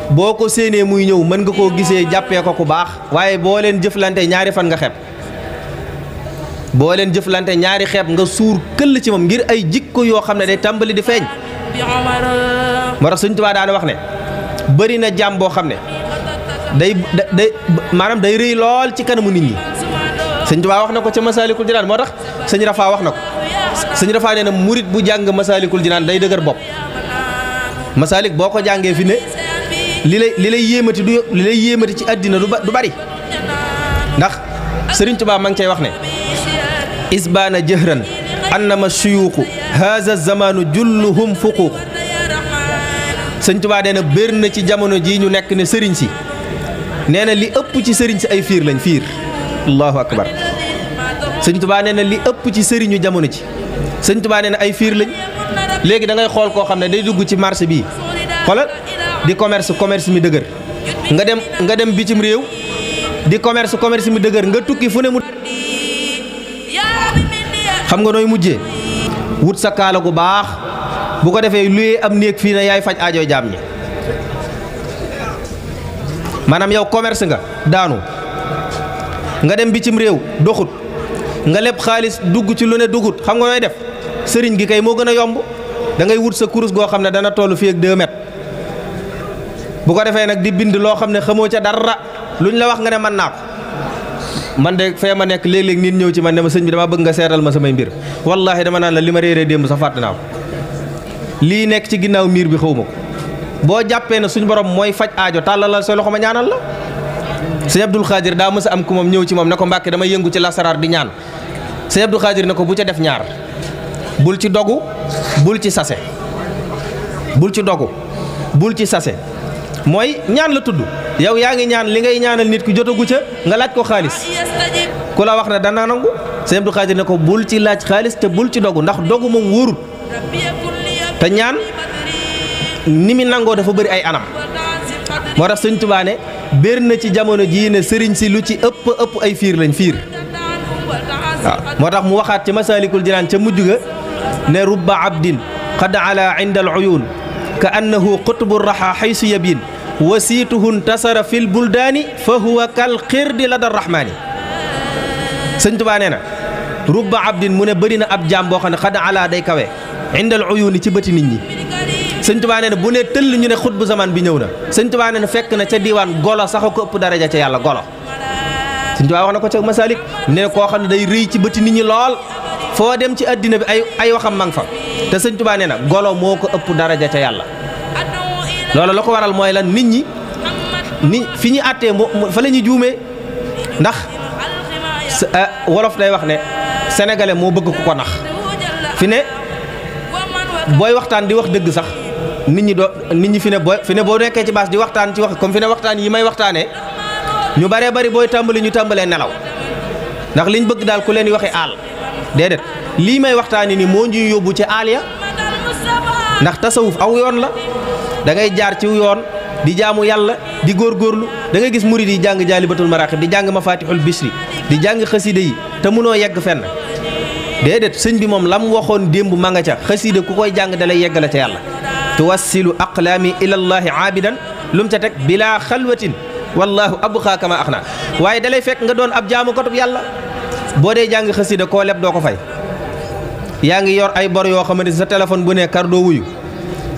boo ko séenee muy ñëw mën nga koo gisee jàppee ko ku baax waaye boo leen jëflante ñaari fan nga xeeb boo leen jëflante ñaari xeeb nga suur këll ci moom ngir ay jikko yoo xam ne day tàmbali di feeñ moo tax Sëñ Tuubaa daana wax ne bari na jàmm boo xam ne maanaam day rëy lool ci kanamu nit ñi Sëñ Tuubaa wax na ko ca Masaalikul Jinaan moo tax sëñ Rafaa wax na ko sëñ Rafaa nee na murit bu jàng Masaalikul Jinaan day dëgër bopp Masaalik boo ko jàngee fi ne li lay yéemati ci àddina du bari ndax Sëriñ Tuubaa ma ngi cay wax ne isbaana jëhran annama suyuuqu haza zamanu julluhum fuquuq Sëñ Tuubaa nee na bér na ci jamono jii ñu nekk ne sëriñ si nee na li ëpp ci sëriñ si ay fiir lañ fiir allahu akbar Sëñ Tuubaa nee na li ëpp ci sëriñu jamono ci Sëñ Tuubaa nee na ay fiir lañ léegi da ngay xool koo xam ne day dugg ci marché bii xoolal di commerce mi dëgër nga dem bitim réew di commerce mi dëgër nga tukki fu ne mu xam nga nooy mujjee wut sa kaala gu baax bu ko defee luyee am néeg fii na yaay faj aajo jaam ñi maanaam yow commerce nga daanu nga dem bitim réew doxut nga leb xaalis dugg ci lu ne dugut xam nga nooy def sëriñ gi kay moo gën a yomb da ngay wut sa kurus goo xam ne dana toll fii ak 2 mètres bu ko defee nag di bind loo xam ne xamoo ca dara luñ la wax nga ne mën naa ko man de fee ma nekk léeg-léeg nit ñëw ci man ne ma sëñ bi dama bëgg nga seetal ma samay mbir wallaahi dama naan la li ma réeree démb sax fàtte naa ko lii nekk ci ginnaaw miir bi xaw ma ko boo jàppee ne suñ borom mooy faj aajo tàllalal sa loxo ma ñaanal la sëñ Abdul Xaadir daa mës a am ku moom ñëw ci moom ne ko Mbàkke dama yëngu ci lasaraar di ñaan sëñ Abdul Xaadir ne ko bu ca def ñaar bul ci dogu bul ci sase bul ci dogu bul ci sase mooy ñaan la tudd yow yaa ngi ñaan li ngay ñaanal nit ki jotagu ca nga laaj ko xaalis ku la wax ne dana nangu sëñ Abdou Khadir ne ko bul ci laaj xaalis te bul ci dogu ndax dogu moom wóorut te ñaan ni mi nangoo dafa bëri ay anam moo tax Sëñ Tuubaa ne bér na ci jamono jii ne sëriñ si lu ci ëpp ay fiir lañ fiir waaw moo tax mu waxaat ci Masaalikul Jinaan ca mujj ga ne rubba abdin qad ala inda al uyun ka annahu qutbu raxa xaysu yabin wasiituhu ntasara fil buldaani fa huwa kal xirdi lada rahmaani Sëñ Tuubaa nee na rubba abdin mu ne bëri na ab jaam boo xam ne xad ala day kawe inda al uyuni ci bëti nit ñi Sëñ Tuubaa nee na bu ne tëll ñu ne xutbu zaman bi ñëw na Sëñ Tuubaa nee na fekk na ca diiwaan golo sax ko ëpp daraja ca yàlla golo Sëñ Tuubaa wax na ko ca Masalik ne koo xam ne day rëy ci bëti nit ñi lool foo dem ci addina bi ay waxam mang fa te Sëñ Tuubaa nee na golo moo ko ëpp daraja ca yàlla loolu la ko waral mooy lan nit ñi fi ñu àttee fa la ñuy juumee ndax wolof day wax ne sénégalais moo bëgg ku ko nax fi ne booy waxtaan di wax dëgg sax nit ñi fi ne boo nekkee ci baas di waxtaan ci wax comme fi ne waxtaan yi may waxtaanee ñu baree bari booy tàmbali ñu tàmbalee nelaw ndax liñ bëgg daal ku leen waxe aal déedéet lii may waxtaani ni moo ñuy yóbbu ci aal ya ndax tasawuf aw yoon la da ngay jaar ci yoon di jaamu yàlla di góorgóorlu da ngay gis murid yi jàng jaalibatul maraqib di jàng mafatihul bisri di jàng xasida yi te mënoo yegg fenn déedéet sëñ bi moom lam waxoon démb ma nga ca xasida ku koy jàng dalay yeggale ca yàlla tuwassilu aqlaami ilallahi aabidan lu mu ca teg bila xalwatin wallahu abqa kama axna waaye dalay fekk nga doon ab jaamu katub yàlla boo dee jàng xasida koo leb doo ko fay yaa ngi yor ay bor yoo xamante sa téléphone bu ne kar doo wuyu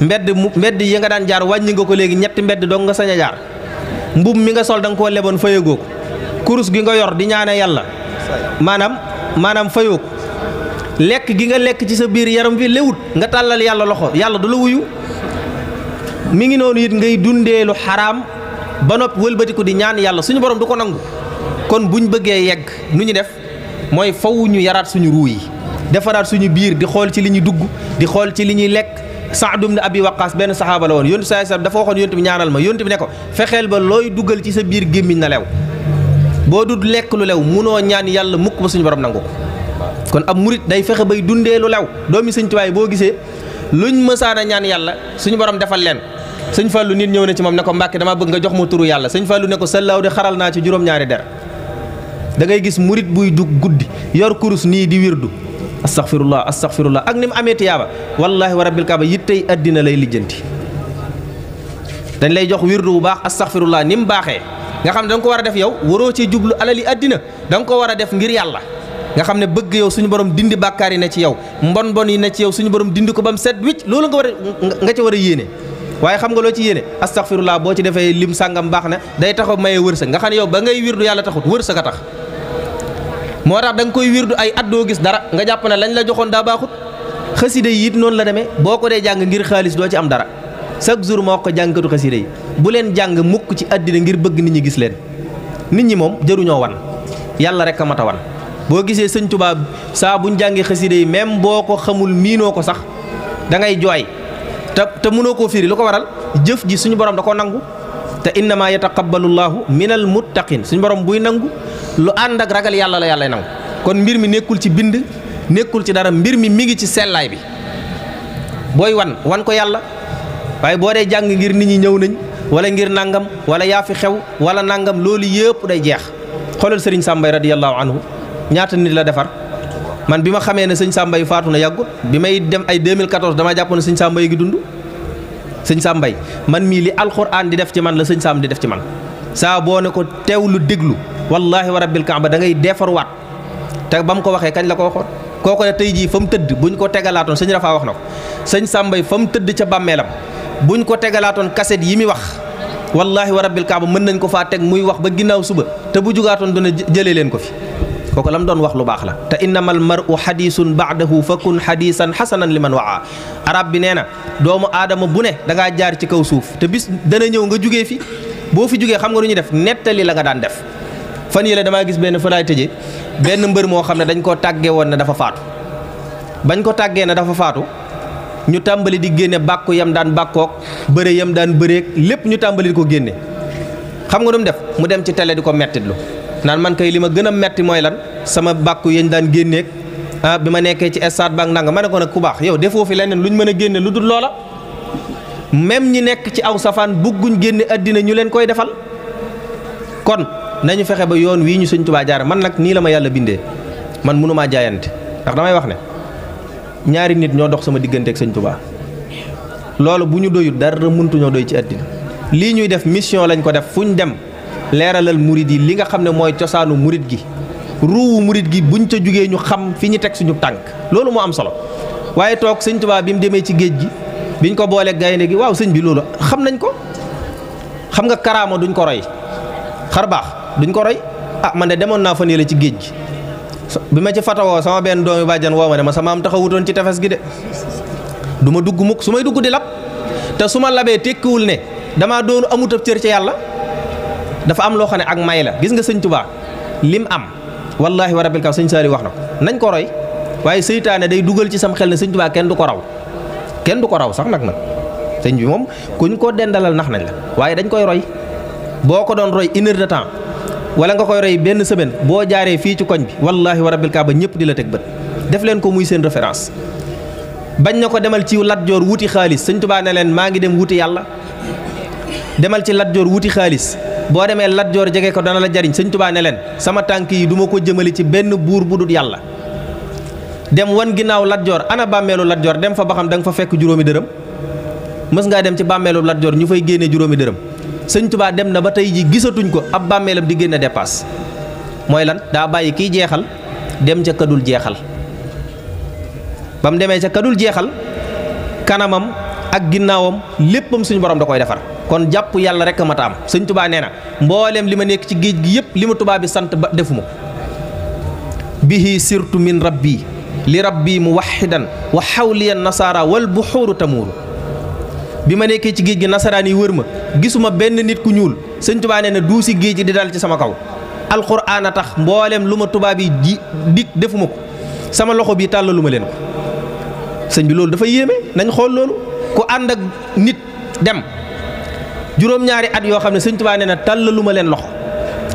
mbedd yi nga daan jaar wàññi nga ko léegi ñetti mbedd dong nga sañ a jaar mbub mi nga sol da nga koo leboon fayagoo ko kurus gi nga yor di ñaane yàlla maanaam fayoo ko lekk gi nga lekk ci sa biir yaram bi lewut nga tàllal yàlla loxo yàlla du la wuyu mi ngi noonu it ngay dundee lu xaraam ba noppi wëlbatiku di ñaan yàlla suñu borom du ko nangu kon buñ bëggee yegg nu ñu def mooy faw ñu yaraat suñu ruu yi defaraat suñu biir di xool ci li ñuy dugg di xool ci li ñuy lekk Saad ibn Abi Waqqas benn saxaaba la woon yontu saa sallam dafa waxoon yontu bi ñaanal ma yontu bi ne ko fexeel ba looy duggal ci sa biir gémmiñ na lew boo du lekk lu lew munoo ñaan yàlla mukk ba suñu borom nangu ko kon ab murit day fexe bay dundee lu lew doomi sëñ Tuubaa boo gisee luñ mësaan a ñaan yàlla suñu borom defal leen sëñ Fallu nit ñëw na ci moom ne ko Mbàkke dama bëgg nga jox ma turu yàlla sëñ Fallu ne ko sallaaw de xaral naa ci juróom-ñaari der da ngay gis murit buy dugg guddi yor kurus nii di wirdu astaghfirullah astaghfirullah ak ni mu amee tiyaaba wallahi wa rabbil kaaba yittey addina lay lijjanti dañ lay jox wirdu bu baax astaghfirullah ni mu baaxee nga xam ne da nga ko war a def yow waroo ci jublu alali addina da nga ko war a def ngir yàlla nga xam ne bëgg yow suñu borom dindi bàkkaar yi ne ci yow mbon yi ne ci yow suñu borom dindi ko ba mu set wicc loolu nga war a nga ca war a yéene waaye xam nga loo ci yéene astaghfirullah boo ci defee lim sàngam baax na day taxaw maye wërsëg nga xam ne yow ba ngay wirdu yàlla taxut wërsëg a tax moo tax da nga koy wirdu ay at doo gis dara nga jàpp ne lañ la joxoon daa baaxut xasida yi it noonu la demee boo ko dee jàng ngir xaalis doo ci am dara chaque jour moo ko jàngkatu xasida yi bu leen jàng mukk ci àddina ngir bëgg nit ñi gis leen nit ñi moom jëruñoo wan yàlla rek a mat a wan boo gisee sëñ Tuubaa saa buñ jàngee xasida yi même boo ko xamul miinoo ko sax da ngay jooy te mënoo koo firi lu ko waral jëf ji suñu borom da koo nangu te innama yataqabbalu llaahu minal muttaqin suñu borom buy nangu lu ànd ak ragal yàlla la yàlla nangu kon mbir mi nekkul ci bind nekkul ci dara mbir mi ngi ci sellaay bi booy wan ko yàlla waaye boo dee jàng ngir nit ñi ñëw nañ wala ngir nangam wala yaa fi xew wala nangam loolu yëpp day jeex xoolal sëriñ Sàmbay radiyallahu anhu ñaata nit la defar man bi ma xamee ne sëñ Sàmbay faatu na yàggut bi may dem ay 2014 damaa jàpp ne sëñ Sàmbay gi dund sëñ Sàmbay man mii li alxuraan di def ci man la sëñ Sàmb di def ci man saa boo ne ko teewlu déglu wallahi wa rabbil kaaba da ngay defarwaat te ba mu ko waxee kañ la ko waxoon kooko ne tey jii fa mu tëdd buñ ko tegalaatoon sëñ Rafaa wax na ko sëñ Sàmbay fa mu tëdd ca bàmmeelam buñ ko tegalaatoon kaset yi muy wax wallahi wa rabbil kaaba mën nañ ko faa teg muy wax ba ginnaaw suba te bu jugaatoon dina jëlee leen ko fi kooku la mu doon wax lu baax la te innamal mar'u hadisun ba'dahu fakun hadisan hasanan liman waa arab bi nee na doomu aadama bu ne da ngaa jaar ci kaw suuf te bis dana ñëw nga jugee fi boo fi jugee xam nga lu ñuy def nettali la nga daan def fan yële damaa gis benn fa laay tëjee benn mbër moo xam ne dañ koo tàggee woon ne dafa faatu bañ ko tàggee ne dafa faatu ñu tàmbali di génne bàkku yam daan bàkkook bëre yam daan bëreek lépp ñu tàmbali di ko génne xam nga nu mu def mu dem ci télé di ko mettitlu naan man kay li ma gën a metti mooy lan sama bàkku yañ daan génneek bi ma nekkee ci stade banque nanga ma ne ko nag ku baax yow defoo fi leneen lu ñu mën a génne lu dul loola même ñi nekk ci aw safaan bugguñ génne àddina ñu leen koy defal kon nañu fexe ba yoon wii ñu sëñ Tuubaa jaar man nag nii la ma yàlla bindee man mënumaa jaayante ndax damay wax ne ñaari nit ñoo dox sama diggante ak sëñ Tuubaa loolu bu ñu doyut dara mëntuñoo doy ci àddina lii ñuy def mission lañ ko def fu ñu dem leeralal murid yi li nga xam ne mooy cosaanu murid gi ruuwu murid gi buñ ca jugee ñu xam fi ñu teg suñu tànk loolu moo am solo waaye toog sëñ Tuubaa bi mu demee ci géej gi biñ ko boolee gaynde gi waaw sëñ bi loolu xam nañ ko xam nga karaama duñ ko roy xar baax duñ ko roy man de demoon naa fa nii la ci géej gi bi ma ci fatawoo sama benn doomi bàjjan woo ma ne ma sama am taxawutoon ci tefes gi de du ma dugg mukk su may dugg di lab te su ma labee tekkiwul ne damaa doonu amut ab cër ci yàlla dafa am loo xam ne ak may la gis nga sëñ Tuubaa lim am wallahi wa rabbil kaw sëñ Saali wax na ko nañ ko roy waaye seytaane day dugal ci sam xel ne sëñ Tuubaa kenn du ko raw sax nag sëñ bi moom kuñ ko dendalal nax nañ la waaye dañ koy roy boo ko doon roy 1 heure de temps wala nga koy roy benn semaine boo jaaree fii ci koñ bi wallaahi wa rabbil kaaba ñëpp di la teg bët def leen ko muy seen référence. bañ na ko demal ci Lat Joor wuti xaalis sëñ Tuubaa ne leen maa ngi dem wuti yàlla demal ci Lat Joor wuti xaalis boo demee Lat Joor jege ko dana la jariñ sëñ Tuubaa ne leen sama tànk yi du ma ko jëmale ci benn buur bu dul yàlla. dem wan ginnaaw Lat Joor ana bàmmeelu Lat Joor dem fa ba xam da nga fa fekk juróomi dërëm mës ngaa dem ci bàmmeelu Lat Joor ñu fay génnee juróomi dërëm sëñ Tuubaa dem na ba tey ji gisatuñ ko ab bàmmeelam di génne dépasse mooy lan daa bàyyi kiy jeexal dem ca kadul jeexal. ba mu demee ca kadul jeexal kanamam ak ginnaawam léppam suñu borom da koy defar kon jàpp yàlla rek a mat a am sëñ Tuubaa nee na mbooleem li ma nekk ci géej gi yëpp li ma tubaab bi sant ba defuma bihi sirtu min rabbi li rabbi muwaxidan wa xawliya nasaara wal buxuuru tamuuru bi ma nekkee ci géej gi nasaraan yi wër ma gisuma benn nit ku ñuul sëñ Tuubaa nee na duusi géej gi di dal ci sama kaw alxuraan a tax mbooleem lu ma tubaab yi dig defuma ko sama loxo bii tàllalu ma leen ko sëñ bi loolu dafa yéeme nañ xool loolu ku ànd ak nit dem juróom-ñaari at yoo xam ne sëñ Tuubaa nee na tàllalu ma leen loxo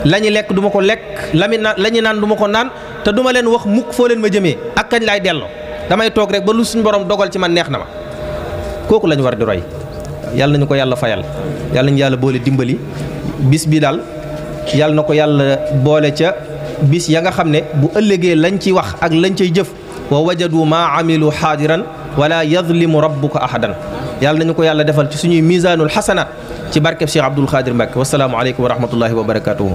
la ñu lekk du ma ko lekk la ñu naan du ma ko naan te du ma leen wax mukk foo leen ma jëmee ak kañ laay delloo damay toog rek ba lu suñu borom dogal ci man neex na ma kooku lañu war di roy yàlla nañu ko yàlla fayal yàlla nañu yàlla boole dimbali bis bi daal yàlla na ko yàlla boole ca bis ya nga xam ne bu ëllëgee lañ ci wax ak lañ cay jëf wa wajadu maa amilu xaadiran wala yadlimu rabbuka ahadan yàlla nañu ko yàlla defal ci suñuy misaanul xasanaat ci barkeb Cheikh Abdoul Khadir Mbacke wasalaamu aleykum wa rahmatullahi wa barakatuhu